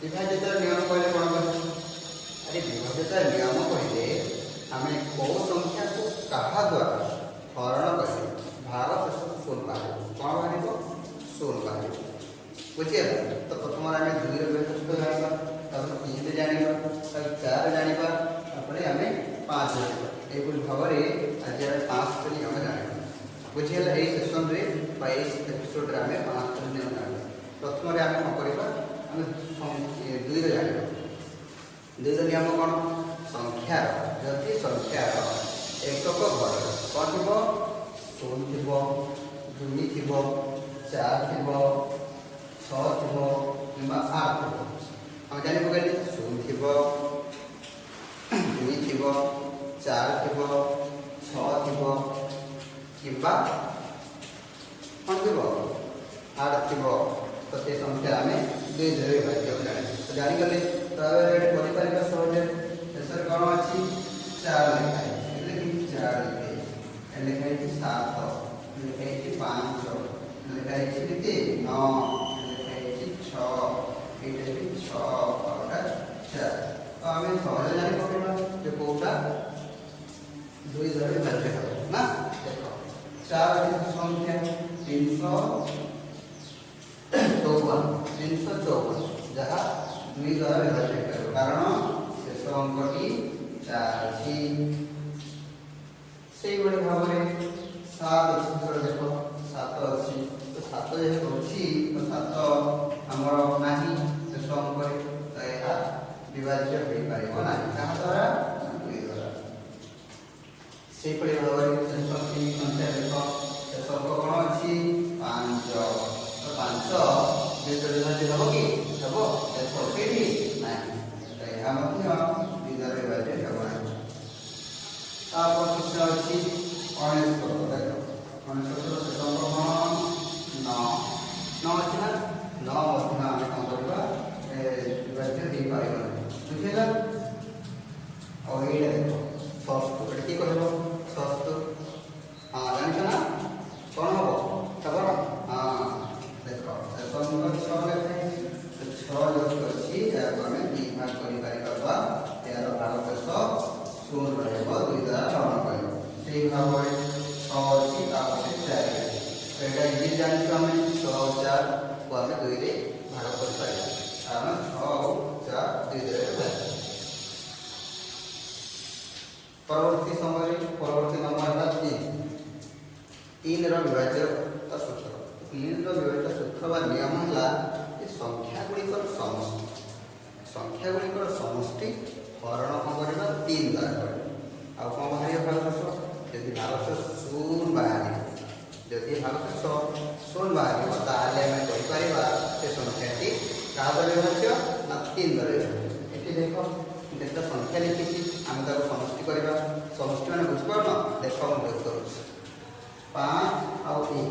ବିଭାଜ୍ୟତାର ନିୟମ କହିଲେ କ'ଣ କହିବ? ଆରେ, ବିଭାଜ୍ୟତାର ନିୟମ କହିଲେ ଆମେ କେଉଁ ସଂଖ୍ୟାକୁ କାହା ଦ୍ୱାରା ହରଣ କଲେ ଭାଗ ଶେଷ ଶୂନ ବାହାରିବ। କ'ଣ ବାହାରିବ? ଶୂନ ବାହାରିବ। ବୁଝିଗଲା ତ? ପ୍ରଥମରେ ଆମେ ଦୁଇର ବିଭାଜ୍ୟ ଜାଣିବା, ତାପରେ ତିନିରେ ଜାଣିବା, ତାପରେ ଚାରି ଜାଣିବା, ତାପରେ ଆମେ ପାଞ୍ଚ ଜାଣିବା। ଏଇଭଳି ଭାବରେ ଆଜି ଆମେ ପାଞ୍ଚଟି ନିୟମ ଜାଣିବା। ବୁଝିହେଲା? ଏଇ ସେସନରେ ବା ଏଇ ଏପିସୋଡ଼ରେ ଆମେ ପାଞ୍ଚଟି ନିୟମ ଜାଣିବା। ପ୍ରଥମରେ ଆମେ କ'ଣ କରିବା? ଆମେ ଦୁଇର ଜାଣିବା। ଦୁଇର ନିୟମ କ'ଣ? ସଂଖ୍ୟାର, ଯଦି ସଂଖ୍ୟାର ଏକକ ଘରରେ କ'ଣ ଥିବ? ଶୂନ ଥିବ, ଦୁଇ ଥିବ, ଚାରି ଥିବ, ଛଅ ଥିବ କିମ୍ବା ଆଠ ଥିବ। ଆମେ ଜାଣି ପକାଇଲେ, ଶୂନ ଥିବ, ଦୁଇ ଥିବ, ଚାରି ଥିବ, ଛଅ ଥିବ କିମ୍ବା କ'ଣ ଥିବ? ଆଠ ଥିବ, ତ ସେ ସଂଖ୍ୟା ଆମେ ଦୁଇ ଦ୍ୱାରା ବିଭାଜ୍ୟ ଜାଣିବା। ତ ଜାଣିଗଲେ ତ ଏବେ ଏଠି କରିପାରିବା ସହଜରେ। ଶେଷରେ କ'ଣ ଅଛି? ଚାରି ଲେଖା ହେଇଛି। ଏଠି ଲେଖିଛି ଚାରି ଲେଖା ହେଇଛି, ଏଠି ଲେଖା ହେଇଛି ସାତ, ଲେଖା ହେଇଛି ପାଞ୍ଚ, ଲେଖା ହେଇଛି କେତେ? ନଅ, ଲେଖା ହେଇଛି ଛଅ, ଏଇଟା ବି ଛଅ ଆଉ ଏଇଟା ଚାରି। ତ ଆମେ ସହଜରେ ଜାଣି ପକେଇବା ଯେ କୋଉଟା ଦୁଇ ଦ୍ୱାରା ବିଭାଜ୍ୟ ହେବ ନା। ଦେଖ, ଚାରି ଅଛି ସଂଖ୍ୟା 354, 354, ଯାହା ଦୁଇ ଦ୍ୱାରା ବିଭାଜ୍ୟ ହେଇପାରିବ, କାରଣ ଶେଷ ଅଙ୍କଟି ଚାରି ଅଛି। ସେଇଭଳି ଭାବରେ ସାତ ଅଛି ଶେଷରେ। ଦେଖ, ସାତ ଅଛି। ତ ସାତ ଯେହେତୁ ଅଛି, ତ ସାତ ଆମର ନାହିଁ ଶେଷ ଅଙ୍କରେ, ତ ଏହା ବିଭାଜ୍ୟ ହୋଇପାରିବ ନାହିଁ। କାହା ଦ୍ୱାରା? ଦୁଇ ଦ୍ୱାରା। ସେଇଭଳି ଭାବରେ ଶେଷ ତିନି ସଂଖ୍ୟା ଦେଖ। ଶେଷ ଅଙ୍କ କ'ଣ ଅଛି? ପାଞ୍ଚ। ତ ପାଞ୍ଚ ଦୁଇ ଦ୍ୱାରା ବିଭାଜ୍ୟ ହେବ କି? ହେବ? ଶେଷ ଅଛି ଏଠି? ନାହିଁ। ତ ଏହା ମଧ୍ୟ ଦୁଇ ଦ୍ୱାରା ବିଭାଜ୍ୟ ହେବ ନାହିଁ। ତାପର ପ୍ରଶ୍ନ ଅଛି 99। ଦେଖ, 99ର ଶେଷ ଅଙ୍କ କ'ଣ? ନଅ। ନଅ ଅଛି ନା? ନଅ ମଧ୍ୟ ଆମେ କ'ଣ କରିବା? ବିଭାଜ୍ୟ ହେଇପାରିବ ନାହିଁ। ବୁଝିଲା? ଆଉ ଏଇଟା ଦେଖ, ଷଷ୍ଠ। ଏଠି କିଏ କହିବ ଷଷ୍ଠ? ହଁ, ଜାଣିଛ ନା? କ'ଣ ହବ ଖବର? ହଁ, ଦେଖ, ଶେଷ ଅଙ୍କ ଛଅ ଲେଖା ହେଇଛି। ତ ଛଅ ଯେହେତୁ ଅଛି, ଏହାକୁ ଆମେ ଦୁଇ ଭାଗ କରିପାରିବା ବା ଏହାର ଭାଗଶେଷ ଶୂନ ରହିବ ଦୁଇ ଦ୍ୱାରା ହରଣ କଲେ। ସେଇ ଭାବରେ ଛଅ ଅଛି, ତାପରେ ଚାରି ଅଛି। ତ ଏଇଟା ଇଜି ଜାଣିଛୁ ଆମେ, ଛଅ ଚାରିକୁ ଆମେ ଦୁଇରେ ଭାଗ କରିପାରିବା, କାରଣ ଛଅ ଆଉ ଚାରି ଦୁଇ ଦ୍ୱାରା ବିଭାଜ୍ୟ। ପରବର୍ତ୍ତୀ ସମୟରେ ପରବର୍ତ୍ତୀ ନମ୍ବର ହେଲା ତିନି। ତିନିର ବିଭାଜ୍ୟତା ସୂତ୍ର। ତିନିର ବିଭାଜ୍ୟ ସୂତ୍ର ବା ନିୟମ ହେଲା ଯେ ସଂଖ୍ୟା ଗୁଡ଼ିକର ସମଷ୍ଟି, ସଂଖ୍ୟା ଗୁଡ଼ିକର ସମଷ୍ଟି ହରଣ କ'ଣ କରିବା? ତିନି ଦ୍ୱାରା କରିବା। ଆଉ କ'ଣ ବାହାରିବ? ଭାଗଶେଷ। ଯଦି ଭାଗଶେଷ ଶୂନ ବାହାରିବ, ଯଦି ଭାଗଶେଷ ଶୂନ ବାହାରିବ, ତାହେଲେ ଆମେ କହିପାରିବା ସେ ସଂଖ୍ୟାଟି କାହା ଦ୍ୱାରା ବିଭାଜ୍ୟ ନା ତିନି ଦ୍ୱାରା ବିଭାଜ୍ୟ। ଏଠି ଦେଖ, ଯେତେ ସଂଖ୍ୟା ଲେଖିଛି, ଆମେ ତାକୁ ସମଷ୍ଟି କରିବା। ସମଷ୍ଟି ମାନେ ବୁଝିପାରୁନ? ଦେଖ, ମୁଁ ଯୋଗ କରୁଛି। ପାଞ୍ଚ ଆଉ ଏକ,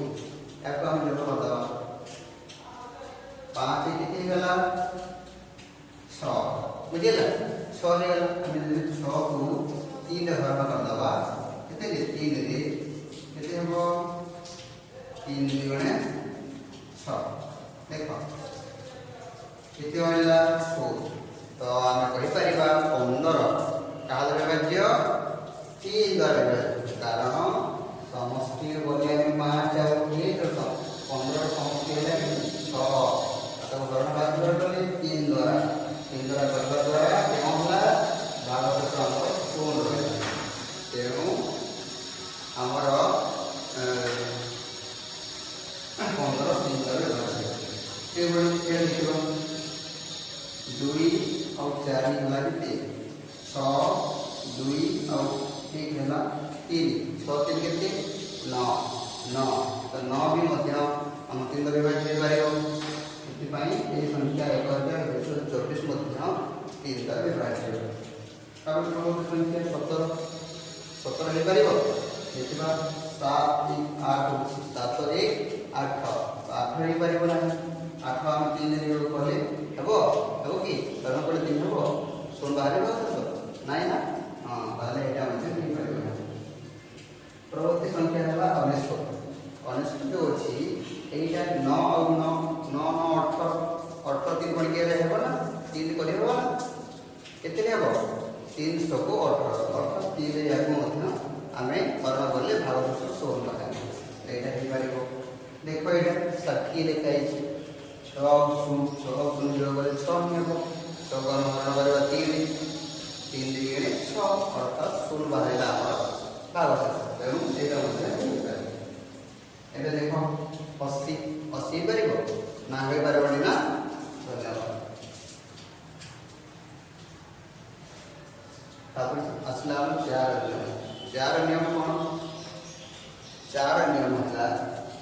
ୟାକୁ ଆମେ ଯୋଗ କରିଦେବା। ପାଞ୍ଚ କେତେ ହେଇଗଲା? ଛଅ। ବୁଝିଲା? ଛଅ ହେଇଗଲା। ଆମେ ଯଦି ଛଅକୁ ତିନିରେ ହରଣ କରିଦେବା, କେତେ? ତିନିରେ କେତେ ହେବ? ତିନି ଦୁଇ ଗୁଣେ ଛଅ। ଦେଖ, କେତେ ରହିଲା? ଶୂନ। ତ ଆମେ କହିପାରିବା 15 କାହା ଦ୍ୱାରା ବିଭାଜ୍ୟ? ତିନି ଦ୍ୱାରା ବିଭାଜ୍ୟ, କାରଣ ସମଷ୍ଟି ବୋଲି ଆମେ ପାଞ୍ଚ ଆଉ ଏକ, 15ର ସମଷ୍ଟି ହେଲା ଛଅ। ତାକୁ ହରଣ କାହା ଦ୍ୱାରା କଲେ? ତିନି ଦ୍ୱାରା। ତିନି ଦ୍ୱାରା କରିବା ଦ୍ୱାରା କ'ଣ ହେଲା? ଭାଗଶେଷ ଆମର ଶୂନ ରହିଲା। ତେଣୁ ଆମର 15 ତିନି ଦ୍ୱାରା ବିଭାଜ୍ୟ। ସେଭଳି ଏଇଟା ଦେଖିବା, ଦୁଇ ଆଉ ଚାରି ହେଲା କେତେ? ଛଅ। ଦୁଇ ଆଉ ଏକ ହେଲା ତିନି। ଛଅ ତିନି କେତେ? ନଅ। ନଅ, ତ ନଅ ବି ମଧ୍ୟ ଆମ ତିନି ଦ୍ୱାରା ବିଭାଜ୍ୟ ହେଇପାରିବ। ସେଥିପାଇଁ ଏହି ସଂଖ୍ୟା 1224 ମଧ୍ୟ ତିନି ଦ୍ୱାରା ବିଭାଜ୍ୟ। ତାପରେ ପରବର୍ତ୍ତୀ ସଂଖ୍ୟା 17। 17 ହେଇପାରିବ? ଦେଖିବା, ସାତ ଏକ ଆଠ ଅଛି। ସାତ ଏକ ଆଠ, ତ ଆଠ ହେଇପାରିବ ନାହିଁ। ଆଠ ଆମେ ତିନିରେ ଯୋଗ କଲେ ହେବ? ହେବ କି? ହରଣ କଲେ ତିନି ହେବ? ଶୂନ ବାହାରିବ ଶେଷ? ନାଇଁ ନା? ହଁ, ତାହେଲେ ଏଇଟା ମଧ୍ୟ ହେଇପାରିବ ନାହିଁ। ପରବର୍ତ୍ତୀ ସଂଖ୍ୟା ହେଲା 99। 99 ଯେଉଁ ଅଛି, ଏଇଟା ନଅ ଆଉ ନଅ, ନଅ ନଅ 18, 18 ତିନି ପଣିକିଆରେ ହେବ ନା? 60 ଲେଖା ହେଇଛି। ଛଅ ଶୂନ, ଛଅ ଶୂନ ଯୋଗ କଲେ ଛଅ ହିଁ ହେବ। ଛଅକୁ ଆମେ ହରଣ କରିବା ତିନି, ତିନି ଦୁଇ ଛଅ, ଅର୍ଥାତ୍ ଶୂନ ବାହାରିଲା ଆମର ଭାଗଶେଷ। ତେଣୁ ଏଇଟା ମଧ୍ୟ ହେଇପାରିବ। ଏବେ ଦେଖ, 80। 80 ହେଇପାରିବ ନା ହେଇପାରିବନି ନା? ଧନ୍ୟବାଦ। ତାପରେ ଆସିଲା ଆମ ଚାର ନିୟମ। ଚାର ନିୟମ କ'ଣ? ଚାର ନିୟମ ହେଲା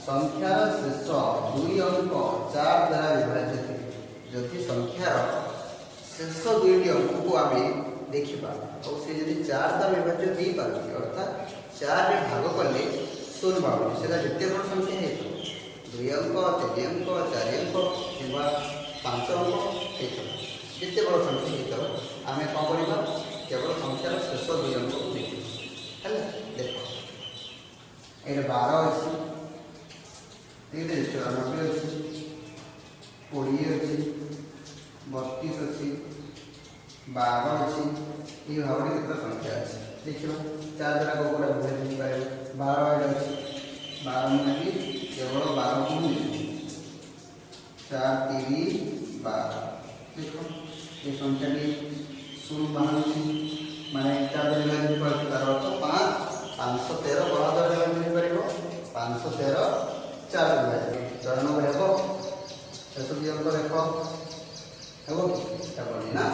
ସଂଖ୍ୟାର ଶେଷ ଦୁଇ ଅଙ୍କ ଚାର ଦ୍ୱାରା ବିଭାଜ୍ୟ ଥିବେ। ଯଦି ସଂଖ୍ୟାର ଶେଷ ଦୁଇଟି ଅଙ୍କକୁ ଆମେ ଦେଖିବା ଆଉ ସେ ଯଦି ଚାର ଦ୍ୱାରା ବିଭାଜ୍ୟ ହେଇପାରୁଛି, ଅର୍ଥାତ୍ ଚାରରେ ଭାଗ କଲେ ଶୂନ ବାହାରୁଛି, ସେଟା ଯେତେ ବଡ଼ ସଂଖ୍ୟା ହେଇଥାଉ, ଦୁଇ ଅଙ୍କ, ତିନି ଅଙ୍କ, ଚାରି ଅଙ୍କ କିମ୍ବା ପାଞ୍ଚ ଅଙ୍କ ହେଇଥାଉ, ଯେତେ ବଡ଼ ସଂଖ୍ୟା ହେଇଥାଉ, ଆମେ କ'ଣ କରିବା? କେବଳ ସଂଖ୍ୟାର ଶେଷ ଦୁଇ ଅଙ୍କକୁ ଦେଖିବା। ହେଲା, ଦେଖ, ଏଇଟା 12 ଅଛି, ଏଇଟା 94 ଅଛି, 20 ଅଛି, 32 ଅଛି, 12 ଅଛି। ଏଇ ଭାବରେ କେତେଟା ସଂଖ୍ୟା ଅଛି ଦେଖିବା। ଚାରି ଦ୍ୱାରା କେଉଁ କେଉଁଟା ବିଭାଜ୍ୟ ହେଇପାରିବ? 12 ଏଇଟା ଅଛି। 12 ମୁଁ ନେବି, କେବଳ 12କୁ ମୁଁ ନେବି। ଚାରି ତିରି 12। ଦେଖ, ଏ ସଂଖ୍ୟାଟି ଶୂନ ବାହାରୁଛି, ମାନେ ଚାରି ଦ୍ୱାରା ବିଭାଜ୍ୟ ହେଇପାରୁଛି। ତାର ଅର୍ଥ ପାଞ୍ଚ, 513 କାହା ଦ୍ୱାରା ବିଭାଜ୍ୟ ହେଇପାରିବ? 513 ଚାରି ବିଭାଜ୍ୟ। 94 ହେବ? ଶେଷ ଦୁଇ ଅଙ୍କ ଦେଖ, ହେବ କି? ହେବନି ନା?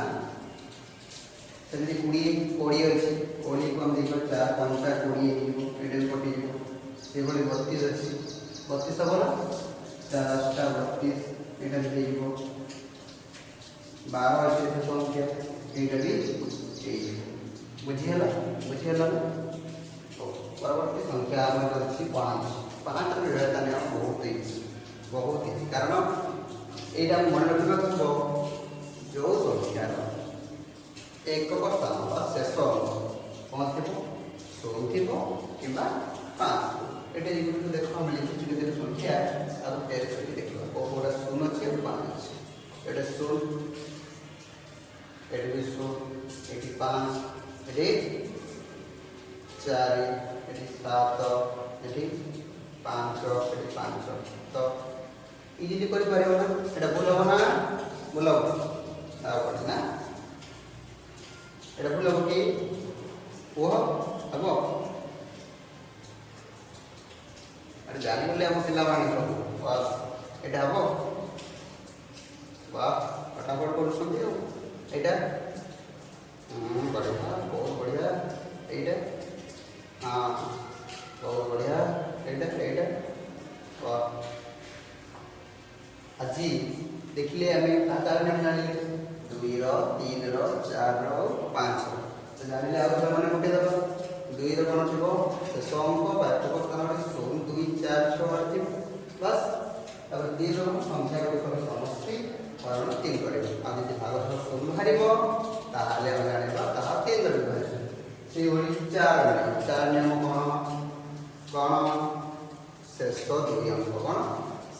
ସେମିତି 20। 20 ଅଛି, 20କୁ ଆମେ ଦେଖିବା, ଚାରି ପଞ୍ଚା 20 ହେଇଯିବ, ଏଇଟା ବି କଟିଯିବ। ସେଭଳି 32 ଅଛି। 32 ହେବ ନା? ଚାରି ଅଷ୍ଟା 32, ଏଇଟା ବି ହେଇଯିବ। 12 ଅଛି ଶେଷ ସଂଖ୍ୟା, ଏଇଟା ବି ହେଇଯିବ। ବୁଝିହେଲା? ବୁଝିହେଲା ନା? ହଉ, ପରବର୍ତ୍ତୀ ସଂଖ୍ୟା ଆମର ଅଛି ପାଞ୍ଚ। ପାଞ୍ଚର ବିଭାଜ୍ୟତା ନିୟମ ବହୁତ ଇଜି, ବହୁତ ଇଜି। କାରଣ ଏଇଟା ମନେ ରଖିବାକୁ ହେବ, ଯେଉଁ ସଂଖ୍ୟାର ଏକକ ସ୍ଥାନ ବା ଶେଷ ଅଙ୍କ କ'ଣ ଥିବ? ଶୂନ ଥିବ କିମ୍ବା ପାଞ୍ଚ ଥିବ। ଏଠି ଯେମିତି ଦେଖ, ଆମେ ଲେଖିଛୁ କେତେଟା ସଂଖ୍ୟା, ତାକୁ ଟେଷ୍ଟ କରିକି ଦେଖିବା କେଉଁ କେଉଁଟା ଶୂନ ଅଛି ଆଉ ପାଞ୍ଚ ଅଛି। ଏଇଟା ଶୂନ, ଏଠି ବି ଶୂନ, ଏଠି ପାଞ୍ଚ, ଏଠି ଚାରି, ଏଠି ସାତ, ଏଠି ପାଞ୍ଚ, ଏଠି ପାଞ୍ଚ। ତ ଇଜିଲି କରିପାରିବ ନା? ଏଇଟା ଭୁଲ ହେବ ନା? ଭୁଲ ହେବ ଆଉ ନା? ଏଇଟା ଭୁଲ ହେବ କି? କୁହ, ହେବ? ଆରେ, ଜାଣିଗଲେ ଆମ ପିଲାମାନେ ସବୁ। ବାସ୍, ଏଇଟା ହେବ। ବାহ, ଫଟାଫଟ କରୁଛନ୍ତି। ଆଉ ଏଇଟା ବଢ଼ିଆ, ବହୁତ ବଢ଼ିଆ। ଏଇଟା, ହଁ, ବହୁତ ବଢ଼ିଆ। ଏଇଟା, ଏଇଟା, ବାহ। ଆଜି ଦେଖିଲେ ଆମେ କାହା ନିୟମ ଜାଣିଲେ? ଦୁଇର, ତିନିର, ଚାରିର ଆଉ ପାଞ୍ଚର ତ ଜାଣିଲେ। ଆଉ ଥରେ ମନେ ପକେଇଦେବା। ଦୁଇର କ'ଣ ଥିବ? ଶେଷ ଅଙ୍କ ବା ଏକକ ସ୍ଥାନରେ ଶୂନ, ଦୁଇ, ଚାରି, ଛଅ ଥିବ, ବାସ୍। ତାପରେ ତିନିର କ'ଣ? ସଂଖ୍ୟା ଗୁଡ଼ିକର ସମଷ୍ଟି ହରଣ ତିନି କରିବ। ଆଉ ଯଦି ଭାଗଶେଷ ଶୂନ ବାହାରିବ, ତାହେଲେ ଆମେ ଜାଣିବା ତାହା ତିନିରେ ବିଭାଜ୍ୟ। ସେଇଭଳି ଚାର ନିୟମ। ଚାର ନିୟମ କ'ଣ? କ'ଣ? ଶେଷ ଦୁଇ ଅଙ୍କ। କ'ଣ?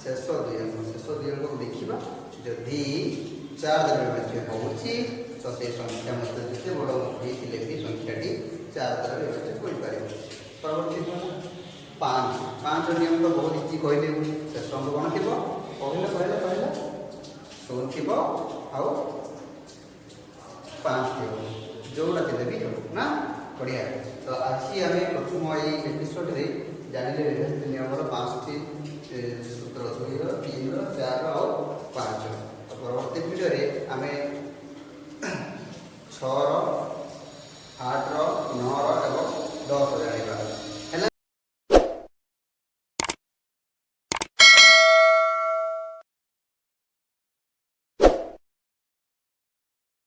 ଶେଷ ଦୁଇ ଅଙ୍କ। ଶେଷ ଦୁଇ ଅଙ୍କକୁ ଦେଖିବା, ଯଦି ଚାରି ଦ୍ୱାରା ବିଭାଜ୍ୟ ହେଉଛି, ତ ସେଇ ସଂଖ୍ୟା ମଧ୍ୟ ଯେତେ ବଡ଼ ହେଇଥିଲେ ବି ସଂଖ୍ୟାଟି ଚାରି ଦ୍ୱାରା ବିଭାଜ୍ୟ ହୋଇପାରିବ। ପରବର୍ତ୍ତୀ କ'ଣ? ପାଞ୍ଚ। ପାଞ୍ଚ ନିୟମ ତ ବହୁତ ଇଜି କହିଲେ ମୁଁ। ଶେଷ ଅଙ୍କ କ'ଣ ଥିବ? କହିଲେ, କହିଲେ, କହିଲେ, ଶୂନ ଥିବ ଆଉ ପାଞ୍ଚ ଥିବ, ଯେଉଁଟା ଥିଲେ ବି ହେବ ନା? ବଢ଼ିଆ। ତ ଆଜି ଆମେ ପ୍ରଥମ ଏଇ ଏପିସୋଡ଼ରେ ଜାଣିଲେ ବିଭାଜ୍ୟ ନିୟମର ପାଞ୍ଚଟି ସୂତ୍ର, ଦୁଇର, ତିନିର, ଚାରିର ଆଉ ପାଞ୍ଚ। ତ ପରବର୍ତ୍ତୀ ଭିଡ଼ିଓରେ ଆମେ ଛଅର, ଆଠର, ନଅର ଏବଂ 10 ଜାଣିବା।